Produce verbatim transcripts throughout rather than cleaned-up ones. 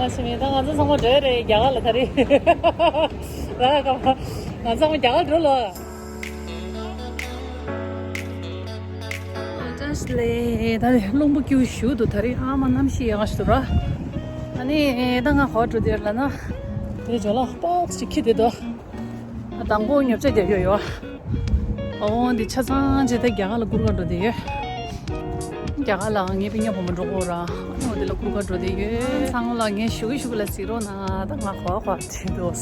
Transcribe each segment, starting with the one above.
ང་ཕྱི་མི་ད་ང་ཚོ་ཚང་མ་འགྲོ་ཡ་རེད། རྒྱ་གར་ལ་ད་རེད། ར་ཀ་མ་ང་ཚང་མ་རྒྱ་གར་འགྲོ་ལོ། ཨ་ཏྲས་ལེ་ད་རེད། རླུང་བུ་སྐྱུ་ཞུ་འདུག་ད་རེད། ཨ་མ་གནམ་གཤིས་ཡག་ཤོས་འདུག་ར། ཨ་ནི་ད་ང་ག་པར་འགྲོ་དེ་ལ་ན་དེ་ཇོ་ལ་པོག་ཅིག་ཁྱི་དེ་དོ། ཨ་དང་པོ་ཉོ་ཆ་རྒྱག་ཡོད་ཡོད། ཨོ་འདི་ཆ་ཚང་ཅེ་ད་རྒྱ་གར་ལ་གུར་ག་འགྲོ་དེ་ཡོད། རྒྱ་གར་ལ་ངའི་སྤུན་ཀྱག་བུ་མོ་འགྲོ་གོ་ར། ཨོ་འདི་ལ་གུར་ག་འགྲོ་དེ་ཡོད། ཚང་ལ་ངས་ཞུ་གི་ཞུ་གི་ལ་གཟིགས་རོགས་གནང་། ད་ང་གོ་གོ་བྱེད་འདུག་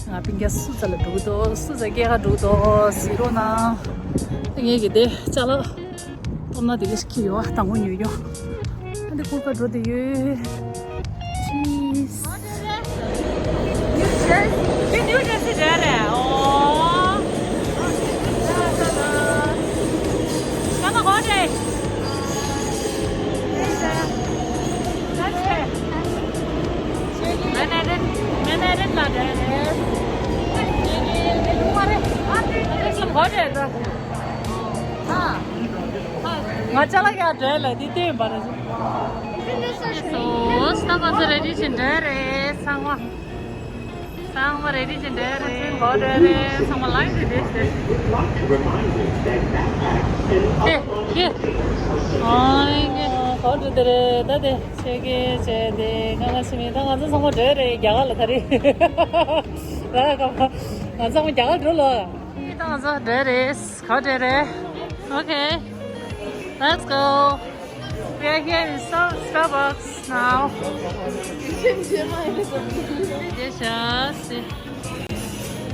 ང་སྤུན་ཀྱག་སུ་ཚ་ལ་འགྲོ་གི་འདུག་སུ་ཚ་སྐྱེལ་ག་འགྲོ་གི་འདུག་གཟིགས་རོགས་གནང་། ངས་གི་དེ་ཅ་ལག་སྟོབས་ན་དེ་ག་ཞིག་ཁྱེར་ཡོད། དང་པོ་ཉོས་ཡོད། ཨ་འདི་གུར་ག་འགྲོ་དེ་ཡོད། Cheese. New Jersey. New Jersey རེད་རེད། ཨོ། ཀ་ན་གོ་རེད། Manhattan, Manhattan ལ་རེད་རེད། གོ་རེད་ད། ང་ཅ་ལག་ཡར་འདྲ་ལ་འདི་བསྟན་པ་རེད། སོ་སྟ་ག་ཚོ་ready བྱེད་འདྲ་རེད། ཚང་མ་ཚང་མ་ready བྱེད་འདྲ་རེད། གོ་འདྲ་རེད། ཚང་མ་line ready བྱེད། ཨེ་ཨེ་ཨོ་ཨེ་གོ་འདྲ་དེ་རེད། ད་དེ་ཆེ་གེ་བྱས་དེ་ང་ང་ཕྱི་མི་ད་ང་ཚོ་ཚང་མ་འདྲ་རེད། རྒྱ་གར་ལ་ད་རེད། ར་ཀ་མ་ང་ཚང་མ་རྒྱ་གར་འགྲོ་ལོ། ད་ང་ཚོ་འདྲ་རེད། ག་འདྲ་རེད། Okay, let's go. We are here in Star- Starbucks now. རྒྱལ་ཤ་སི།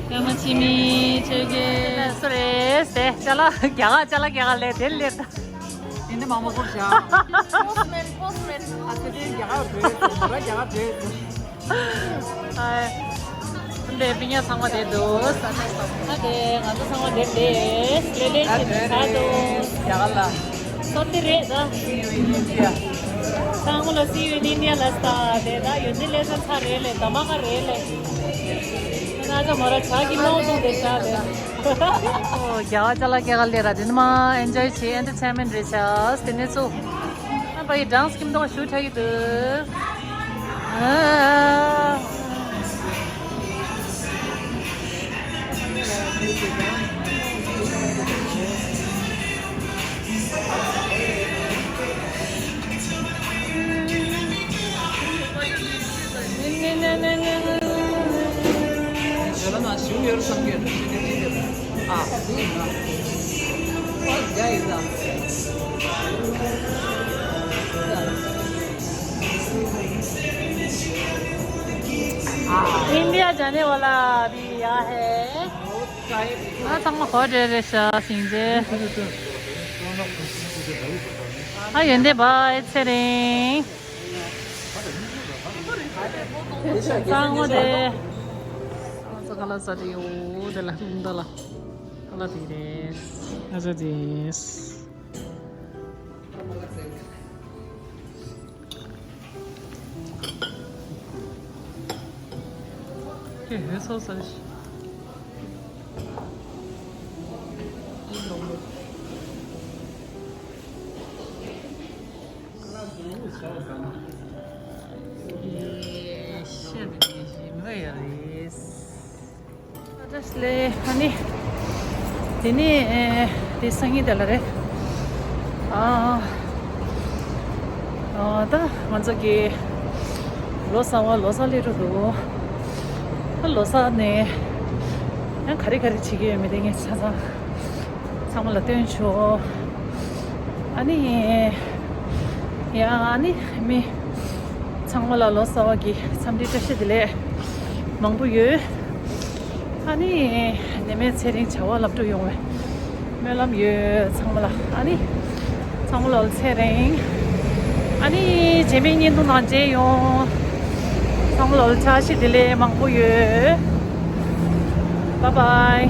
ཀ་མ་ཆི་མི་ཆོས་རྒྱལ་སུ་རེད་དེ། ཅ་ལག་རྒྱ་གར་ཅ་ལག་རྒྱ་གར་ལས་དེ་ལས་ད། ཡིན་ནི་མ་མ་ཁོར་བཞག Postman, postman. ཨ་ཙི་དེ་རྒྱ་གར་འགྲོ་ཡོད་ཟེར། མོ་ར་རྒྱ་གར་འགྲོ་ཡོད་ཟེར། ཨ་འདྲེ་པི་ཉ་ཚང་མ་དེ་འདུག་ས་ཆ་ཚང་མ་དེ་ང་ཚོ་ཚང་མ་དེ་དེ་ལེ་ལེ་ཞིག་ད་འདུག་རྒྱ་གར་ལ། སོ་དེ་རེད་ད། See you in India. ཚང་མ་ལ་see you in India ལ་ས་དེ་ད་ཡོད་དེ་ལེ་ས་ཚ་རེད་ལེ། ད་མ་ག་རེད་ལེ། ན་ཚ་མོ་ར་ཆ་གི་མོ་སོང་དེ་ཤ་དེ། ཨོ་རྒྱ་གར་ཅ་ལག་རྒྱ་གར་ལས་ར་དེ་ནི་མ་enjoy བྱེད། Entertainment རེད་ཤག་དེ་ནས་ཚུ། ཨ་ཕ་ཡི་dance སྐྱིད་མདོག་ཞུ་ཆ་གི་འདུག་ཨ། ཡོད་ལ་ན་གཞུང་ཡོད་བསམ་གྱི་ཨ། ཨ། ཡ་ཡི་ཟ། इंडिया जाने वाला अभी यहाँ है। ང་ཚང་མ་ཧོ་ཌེ་རེད་ཤག་སིང་ཛེ། ཨ་ཡོན་ཏན་བྷའི་ཚེ་རིང་། ཚང་མ་དེ། ང་ཚོ་ཁ་ལག་ཟ་དེ་ཡོད་དེ་ལ་ལུང་ད་ལ། ཁ་ལག་དེ་རེད། ང་ཚོ་དེ། ཁྱོད་ཧེ་སོ་ཟེར་ཞིག་ཡེ་ཤེས་དེ་ཞིག་མི་ཡ་རེད། ཨ་ཏྲས་ལེ། ཨ་ནི། དེ་ནི་ཨེ། དེ་སང་ཉིན་དེ་ལ་རེད། ཨ། ཨ་ད་ང་ཚོ་གི་ལོ་གསར་བ་ལོ་གསར་སླེབས་འགྲོ་འདུག་ད་ལོ་གསར་ནས་ཡང་ག་རེ་ག་རེ་བྱེད་ཀྱི་ཡོད་མེད་དེ་ངས་ཆ་ཚང་ཚང་མ་ལ་སྟོན་ཆོག་ཨ་ནི། ཡང་ཨ་ནི་མི་ཚང་མ་ལ་ལོ་གསར་བ་གི་འཚམས་འདྲི་བཀྲ་ཤིས་བདེ་ལེགས་མང་པོ་ཡོད། ཨ་ནི། ནད་མེད་ཚེ་རིང་བྱ་བ་ལམ་འགྲོ་ཡོང་བའི་སྨོན་ལམ་ཡོད་ཚང་མ་ལ། ཨ་ནི། ཚང་མ་ལ་ཚེ་རིང་། ཨ་ནི། རྗེས་མའི་བརྙན་ཐུང་ནང་མཇལ་ཡོང་། ཚང་མ་ལ་བཀྲ་ཤིས་བདེ་ལེགས་མང་པོ་ཡོད། Bye bye.